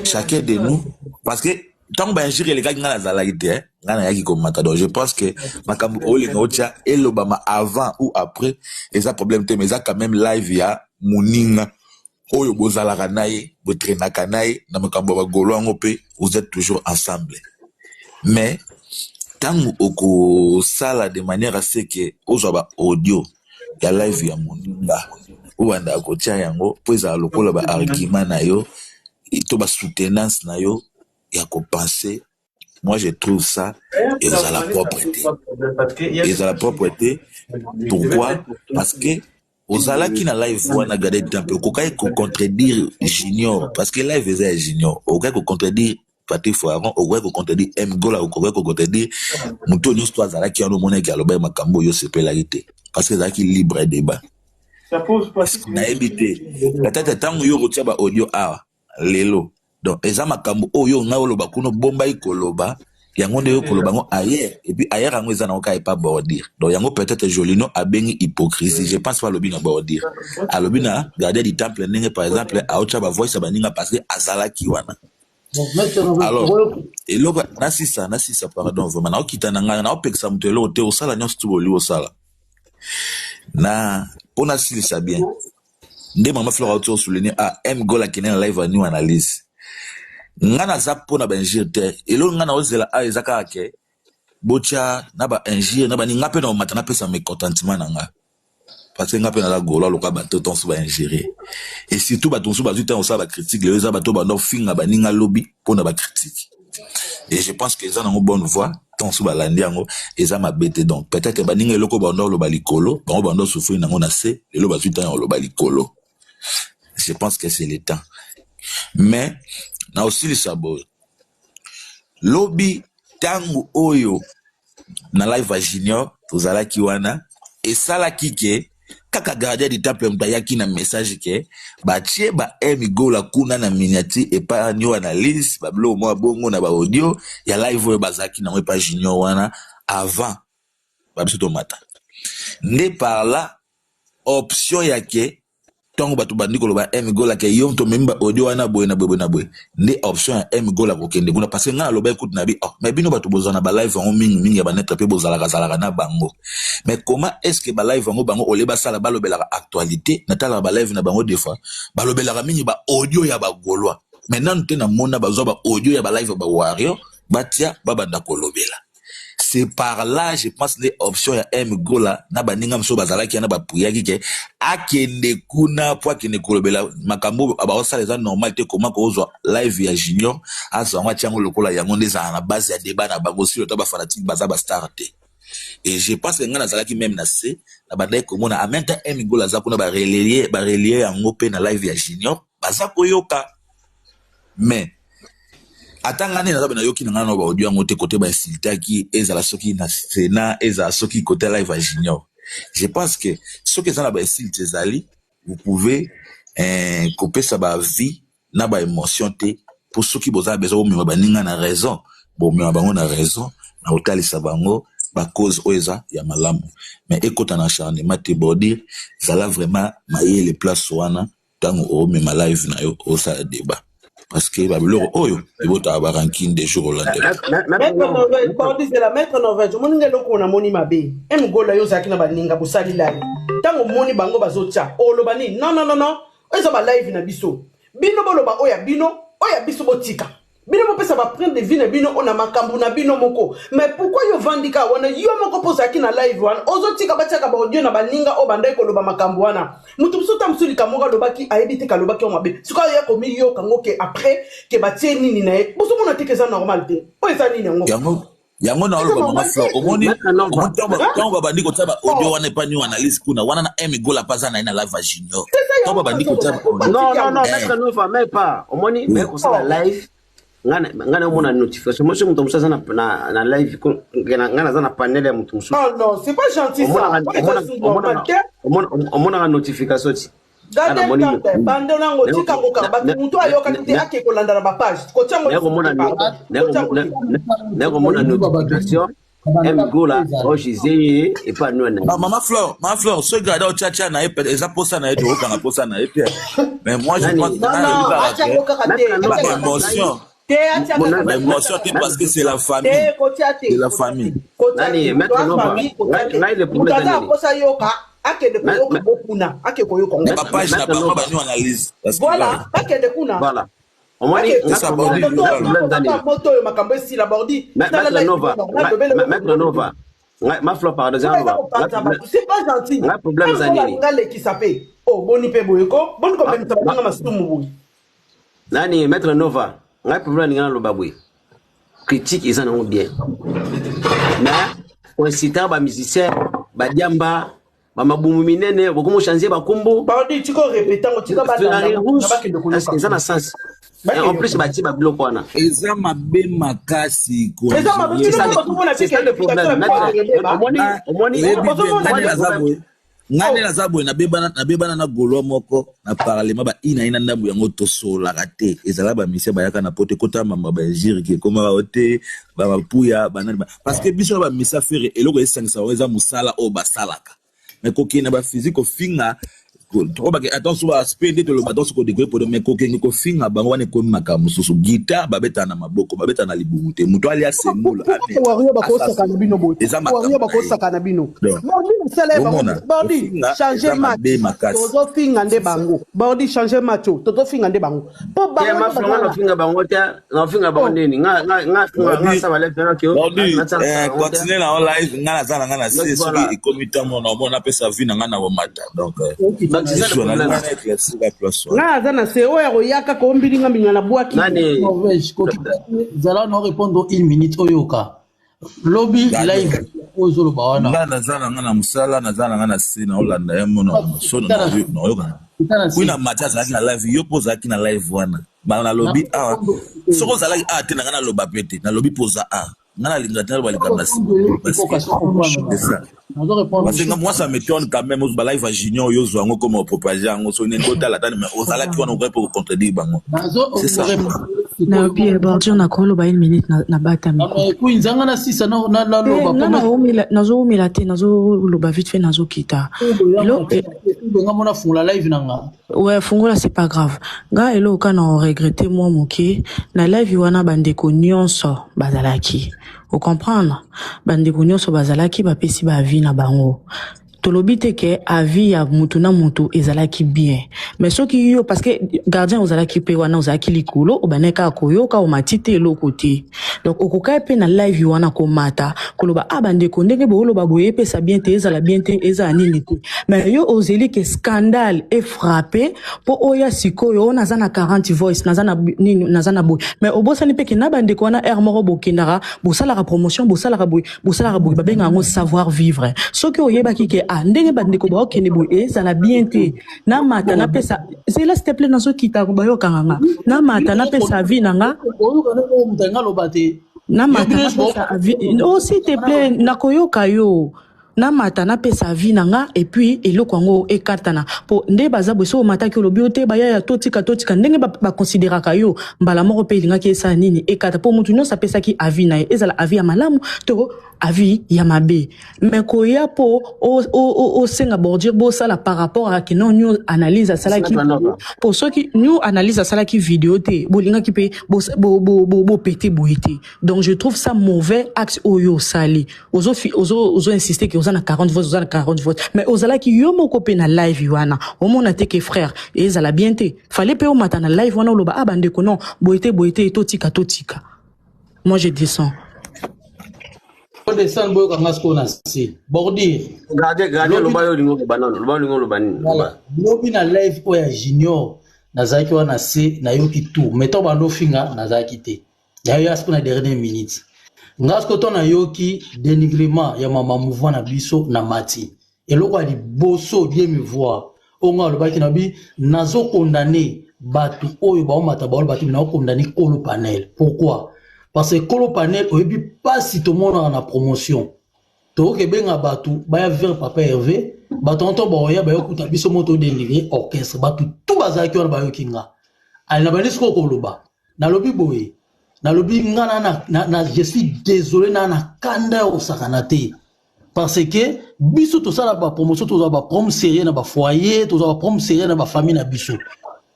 chacun de nous parce que Ntango bainjure elekaki, ngai nazalaki te, eh. Ngai nayaki komata. Donc je pense que makambo olinga otya elobama avant ou après, eza problème te, mais eza quand même live ya moninga oyo bozalaka na ye, botrainaka na ye na makambo ya bagolo yango, mpe vous êtes toujours ensemble. Mais ntango okosala de manière à ce que ozwa ba audio ya live ya moninga, obandaka kotia yango mpo ezala lokola ba argument na yo to ba soutenance na yo ya kopenser, moi je trouve ça ezala propre te, ezala propre te. Pourquoi? Parce que ozalaki na live wana, gardien du temple, okokaki kocontredire Junior, parce que live eza ya Junior. Okokaki kocontredire Patrick Foiron, okokaki kocontredire M Gola, okokaki kocontredire moto nyonso to azalaki wana. Omonaki alobaki makambo oyo osepelaki te, parce que ezalaki libre débat. Nayebi te, peut-être ntango yo kotia ba audio awa lelo, donc eza makambo oyo ngai oloba kuna, obombaki koloba yango nde yo koloba yango ailleurs, et puis ailleurs yango eza nango kaka epa bordure. Donc yango peut-être Jolino abengi hypocrisie. Je pense pas alobi na bordure, alobi na gardien du temple, ndenge par exemple aotya bavoice ya baninga parce que azalaki wana. Alors eloko nasisa, nasisa, pardon, vraiment naokita na ngai, naopekisa moto eloko te. Osala nyonso tu boli osala na mpo nasilisa bien nde mama Flora auti osouligner a M Gol akende na live new analyse. Nga naza mpo na bainjure te. Eloko nga naozela a eza kaka ke botya na bainjure na bani, nga mpe na omata napesa mécontentement na nga, parce que nga mpe naza gaulois lokola bato tonso baingéré, et surtout bato mosusu bazwi ntango osala bacritique. Lelo eza bato banda ofinga baninga lobi mpona bacritique, et je pense que eza nango bonne voie. Ntango mosusu balandi yango, eza mabe te. Donc peut-être baninga eloko banda oloba likolo, bango banda osouffrir nango na se, lelo bazwi ntango ya koloba likolo. Je pense que c'est le temps. Mais na osilisa boye: lobi ntango oyo na live ya Junior tozalaki wana, esalaki ke kaka gardien du temple moto ayaki na message ke batie ba M Gola kuna na miniature epai nio analyse babiloko mwa bongo na baaudio ya live oyo bazalaki nango epai Junior wana avant babiso tomata. Nde par là option ya ke ntango bato bandi koloba M Gola ke yo tomemi ba audio wana boye na boye, boye na boye, nde option ya M Gola kokende kuna, parce que ngai naloba ekuti na bi: oh, mais bino bato bozala na balive yango mingimingi ya banetre mpe bozalaka zalaka na bango, mais comment est ce que balive yango bango ole basala balobelaka actualité? Natalaka balive na bango, des fois balobelaka mingi ba audio ya bagaulois, mais nanu te namona bazwa ba audio ya balive ya bawario batia babanda kolobela. C'est par là je pense nde option ya M Gola na baninga mosusu bazalaki wana bapuyaki ke akende kuna po akende kolobela makambo baosala. Eza normal te. Koma kozwa live ya Junior, azwa yango, atia yango lokola yango nde ezala na base ya débat na bango, silo ta bafanatique baza bastar te. Et je pense que ngai nazalaki même na se na bandaki komona en même temps M Gola aza kuna, barelayer yango mpe na live ya Junior, baza koyoka. Mais ata ngai nde naza be nayoki na ngai na baaudio yango te, kote bainsultaki, ezala soki na Sénat, ezala soki kote live ya Junior. Je pense que soki eza na bainsulte ezali, vous pouvez kopesa baavis na baémotion te, mpo soki boza besoin bomema baninga na raison, bomema bango na raison na kotalisa bango bacause oyo eza ya malamu, mais ekota na acharnement te. Bordire ezala vraiment mayele place wana ntango omema live na yo, osala débat, parce que babiloko oyo ebotaka barancune de jour au lendemain. Maître Maître Norvège, omoni nga eloko namoni mabe. M Gola, yo ozalaki na baninga, bosali live. Ntango omoni bango bazotya, oloba nini? Non, non, non, non, oyo eza balive na biso. Bino boloba oyo ya bino, oyo ya biso botika. Bino bopesa bapoint de vue na bino oyo na makambo na bino moko. Mais pourquoi yo ovandi kaka wana yo moko, mpo ozalaki na live wana, ozotika batiaka baaudio na baninga oyo bandaki koloba makambo wana? Moto mosusu ta mosusu likambo moko alobaki, ayebi te kalobaki yango mabe. Sikoyo aya komiyoka yango ke après ke batie nini na ye. Bozomona te ke eza normal te? Oyo eza nini yango? Yango na oloba, mama Flor, omoni ntango babandi kotia ba audio wana epa new analyse kuna wana na M Gola mpe aza na ye na live ya Junior, ntango babandi kotia ba audio. Non, non, non, Maître Nova, même pas. Omoni baye kosala live, nga na omona notification moso moto mosusu aza na live, nga naza na panel ya moto mosusu. Oh non, c'est pas gentil ça. Omonaka notification ti. Bando nango tika ngo kaka bato moto ayokaki te ake kolanda na bapage. Nakomona notification M Gola ojize ye epa nwana. Mama Flore, mama Flore, soki gada otiatia na ye, eza posa na ye, tokokanga posa na ye te. Mais moi je pense émotion. Te atia kaka Ba émotion te parce que c'est la famille. Te kotia te. C'est la famille. Kotia Nani, te. Maître Moto Nova, famille kotia ngai te. ngai le Moto problème aza eza na nini? posa yoka akende koyoka ngo kuna ake koyoka ngo Na ba page na Maître bango Nova. ba nous analyse parce que Voilà, là bakende kuna. Voilà. Omoni Bakende C'est ça, ngai Bordi, problème voilà. ngai problème eza nini? moto oyo makambo esila bordi. Tala Maître live Nova, na lobele Maître Nova, ngai ma fleur pardon, Kuna eza eza Nova. kopanza bato c'est pas gentil. Ngai problème eza Ntango nini? nga lekisa mpe oh boni mpe boye ko boni komemisa baninga masumu boye. Nani Maître Nova, ngai problème ninga naloba boye. Critique eza nango bien. Mais koincitaka ba musicien, ba diamba, ba mabumu minene, bokomo changer ba kombo. Bordi tika orepete yango tika Ferrari balanda rouge, bakende est-ce que koyoka eza na sens? Et en plus batie ba biloko wana. Eza mabe makasi ko eza mabe C'est bino ça moko bozomona le, c'est te ça ke le problème. invitation Maître, ebeba omoni, omoni, oyebi bien bozomona nga nde te naza problème. boye nga nde oh naza boye nabebana na gaulois moko na parlement baina ye na ndambo yango tosololaka te ezala bamisia bayaka na poto ekota mamba bainjirike ekomaka o te bamapuya banani parce que biso na bamisia fere eloko esangisa bango eza mosala oyo basalaka mais kokende na baphysique kofinga tokobake attention ba aspect nde toloba attention kodekole podo mais kokende kofinga bango wana ekomi makambo mosusu guitare babetaka na maboko babetaka na libumu te moto alia semoule Pourquoi wario bakosaka na bino boye eza Pourquoi wario makambo na ye bakosaka na bino donc bordi mosala ye bango omona bordi kofinga change eza match mabe makasi tozofinga nde c'est ça bango bordi change match oyo tozofinga nde bango mpo Te bango nde ma fleur nga baza nafinga bango te, nafinga bango oh nini? Nga nga nga nga Bordi saba left na kyo, Bordi na tsala eh, bango te. continue na yo live nga naza na nga na Donc se soki voilà. ekomi ntango na omona napesa vie na nga na komata donc Donc c'est ça le ezwa problème. nalinga na éclaircir la place wana nga aza na se oyo akoya kaka ombilinga mbinga na bwaki Nani Norvège kokita te zala na répondre une minute oyoka lobi Gade. live oyo ozoloba wana nga naza na nga na mosala naza na nga na se naolanda ye mona sono kita na naoyoka kita na wi se na mati azalaki na live yo mpo ozalaki na live wana bana nalobi awa soki ozalaki awa te na nga naloba pe te nalobi mpo oza awa nga nalinga te naloba likambo na nsima parce ekoka que so comprendre c'est ça nazo répondre parce que nga moi ça m'étonne quand même ba live ya junior oyo ozwa yango comme opropage yango soki nini otala tani mais ozalaki wana okoki mpe kocontredire bango nazo c'est ça répondre nayobi sikoyo bordure nakoloba une minute na nabatami ko kui nzanga na sisa te naloba nga mpo nazowumela te nazoloba vite fait nazokita elo benga mona fungola live na nga ouais fungola c'est pas grave nga eloko kaka na oregrete mwa moke na live wana bandeko nyonso bazalaki ocomprendre bandeko nyonso bazalaki bapesi baavis na bango tolobi te ke avis ya mutu na mutu ezalaki bien mais soki yo parce que gardien ozalaki mpe wana ozalaki likolo obandaki kaka koyoka omati te eloko te donc okokaki mpe na live wana komata koloba a ah, bandeko ndenge booloba boye epesa bien te ezala bien te ezala nini te mais yo ozeli ke scandale efrappe mpo oya sikoyo oyo naza na 40 voice naza na nini naza na boye mais obosani mpe ke na bandeko wana heure moko bokendaka bosalaka promotion bosalaka boye bosalaka boye babengaka yango savoir vivre soki oyebaki ke ah ndenge bandeko baokende boye ezala bien te namata napesa zela s'il te plaît nazokita bayokanga nga namata napesa avis na nga oyoka ndenge moto alinga aloba te yo namata bino nyonso napesa avis oh s'il te plaît nakoyoka yo namata napesa avis na nga et puis eloko yango ekatana po nde baza boye soki omataki olobi yo te bayaya totika totika ndenge bakonsideraka yo mbala moko mpe elingaki esala nini ekata po motu nyonso apesaki avis na ye ezala avis ya malamu to avis ya mabe mais koya po osenga bordure bosala par rapport à kino new analyse asalaki Maître Nova. po soki new analyse asalaki video te bolingaki mpe bopete boye te donc je trouve ça mauvais acte oyo osali ozo ozo insister ke oza na 40 votes oza na 40 votes mais ozalaki yo moko mpe na live wana omona te ke frère ezala bien te fallait mpe omata na live wana oloba ah bandeko non boye te boye te totika totika moi je descends odescendre boyoka nga sikoyo na se bordure Gardien, gardien, lobi loba yo olingi oloba nano, loba olingi oloba nini? voilà Loba. lobi na live oyo ya junior nazalaki wana se nayoki tout mais ntango bando ofinga nazalaki te nayoya sikoyo na dernière minute nga sikoyo ntango nayoki dénigrement ya mama mouvement na biso na mati eloko ya liboso bien me voir oyo nga alobaki na bi nazokondane bato oyo baomata baoloba te nakokondane kolo panel pourquoi parce que kolo panel oyebi mpasi tomonaka na promotion tokoki ebenga bato baya vers papa Hervé bato wana to baoya bayokuta biso mo todénigre orchestre bato tu bazalaki wana bayoki nga ale na bandi sikoyo koloba nalobi boye nalobi nga na, na, na, na je suis désolé na na kanda ya kosakana te parce que biso tosala bapromotion tozwa bapromo sérieux na bafoyer tozwa bapromo sérieux na bafamille na biso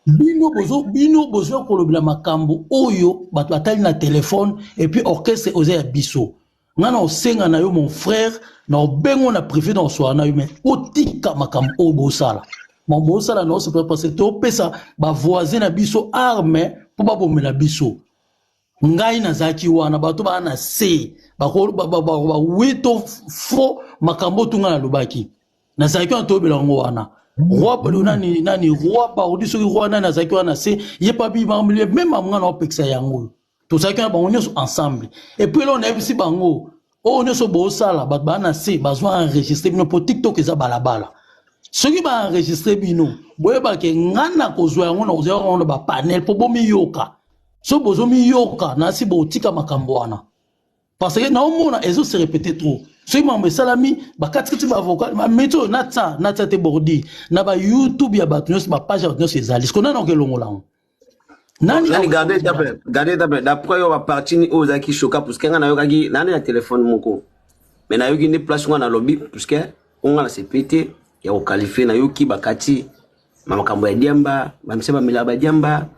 Bino bozo bino bozo kolobela makambo oyo bato batali na telefone et puis orchestre oza ya biso. Nga na osenga na yo mon frère na obengo na privé na oswala na yo mais otika makambo oyo bosala. Makambo bosala na osepela parce que topesa ba voisin na biso arme mpo babomela biso. Ngai nazalaki wana bato baa na se bawi to faux makambo oyo tunga nalobaki. Nazalaki wana toyobela yango wana. Roi nani nani roi Baudi soki roi nani azalaki wana se ye papi meme nga na opekisa yango tozalaki wana bango nyonso ensemble et puis eloko nayebisi bango oyo nyonso bosala bato baa na se bazwa enregistre bino mpo tiktok eza balabala soki baenregistre bino boyebake nga na kozwa yango na kozwa yango na bapanel mpo bomiyoka soki bozomiyoka nasi botika makambo wana parce que naomona ezo se répéter trop soki makambo esalami bakatikati baavocat bameti oyo natsa natsa te bordi na bayoutube ya bato nyonso bapage ya bato nyonso ezali siko nani okelongola yango nani nani garde etape garde etape d'après yo baparti ni oyo ozalaki choka puisque ngai nayokaki nani na telefone moko mais nayoki nde place nga nalobi puisque onga na sepe te ya kokalifie nayoki bakati ma makambo ya diamba bamisa bamelaka badiamba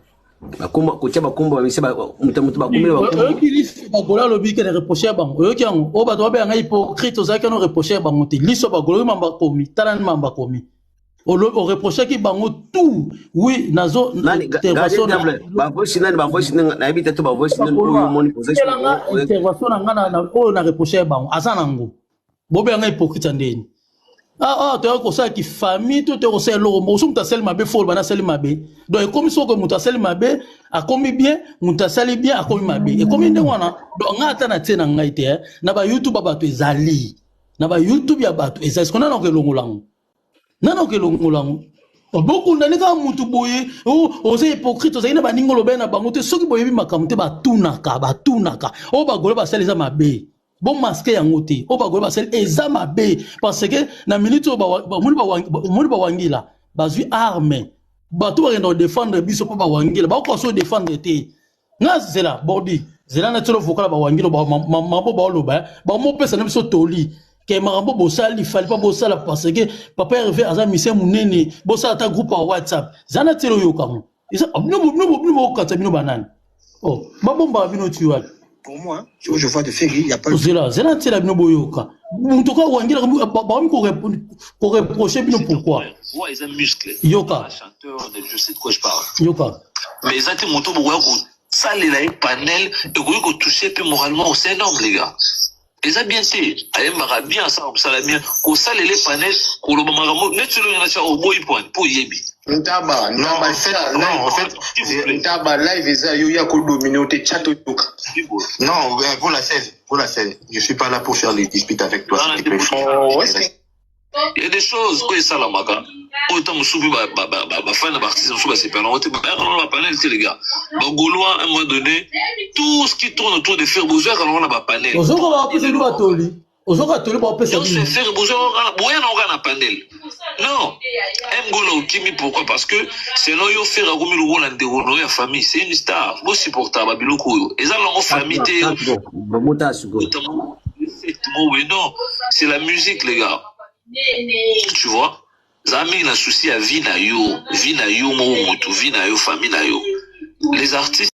bakombo kotia bakombo bamisa moto moto bakomela bakombo oyoki liso bagola alobi kene reproche ya bango oyoki yango oyo bato babenganga hypocrite ozalaki ano reproche ya bango te liso bagola oyo mamba akomi tala ni mamba akomi oreprochaki bango tout oui nazo intervention bavoice nani bavoice nayebi te to bavoice nani oyo omoni intervention na nga oyo na reproche ya bango aza nango bobenganga hypocrite ya ndeni ah ah toyaki kosala kifamille to toyaki kosala eloko moko so moto asali mabe fo oloba nasali mabe donc ekomi soko moto asali mabe akomi bien moto asali bien akomi mabe ekomi ndenge wana donc ngai ata natie na ngai te eh. Na ba youtube ya bato ezali na ba youtube ya bato ezali siko nani akelongola yango nani akelongola yango bokundani kaka mutu boye oza hypocrite ozali na baninga olobeli na bango te soki boyebi makambo te batunaka batunaka oyo bagolo basali eza mabe bomaske yango te oyo bagolo basali eza mabe parce que na minute oyo omoni bawangila bazwi arme bato bakenda kodefendre biso mpo bawangila bakoka so defendre te nga zela bordi zela na tielo vocal bawangila mabo baoloba bamopesa na biso toli ke makambo bosali fali mpa bosala parce que papa Hervé aza misien monene bosala ata groupe ya whatsapp zala na tielo oyokango eza bino bokatisa bino banani oh babombaka bino ti wapi Pour moi, je, je vois de Ferry, il n'y a pas zela zela tiela bino boyoka moto ka wangila bakomi koreproche bino pourquoi voix eza muscle yoka chanteur je sais de quoi je parle yoka mais eza te moto bokoya kosalela ye panel ekoki kotouche mpe moralement c'est énorme les gars eza bien te ayembaka bien asala mosala bien kosalela ye panel koloba makambo neti olongi na tia oboyi poine mpo oyebi Ntaba, Non, Ntaba, en fait, tia non, live. en fait, Ntaba, live eza yo ya ko dominer te chat oyoka. Non, pour la scène, pour la scène. Je suis pas là pour faire les disputes avec toi, s'il te plaît. Oh, est-ce que Il y a des choses oyo esalamaka oyo ntango mosusu mpe bafani na baartiste mosusu basepela yango te bayaka nango na bapanel te les gars bagaulois à un moment donné tout ce qui tourne autour de Ferre bozwaka nango na bapanel ozoka bapesa bino batoli ozoka toli bapesa nyonso bino Ferre bozwaka boya nango kaka na panel non mgola okimi pourquoi parce que selon yo Ferre akomi lokola ndeko na yo ya famille c'est une star bosupporta babiloko oyo eza nango famille te bobota sikoyo mais non c'est la musique les gars tu vois za mingi na souci ya vie na yo vie na yo moko motu vie na yo famille na yo les artistes.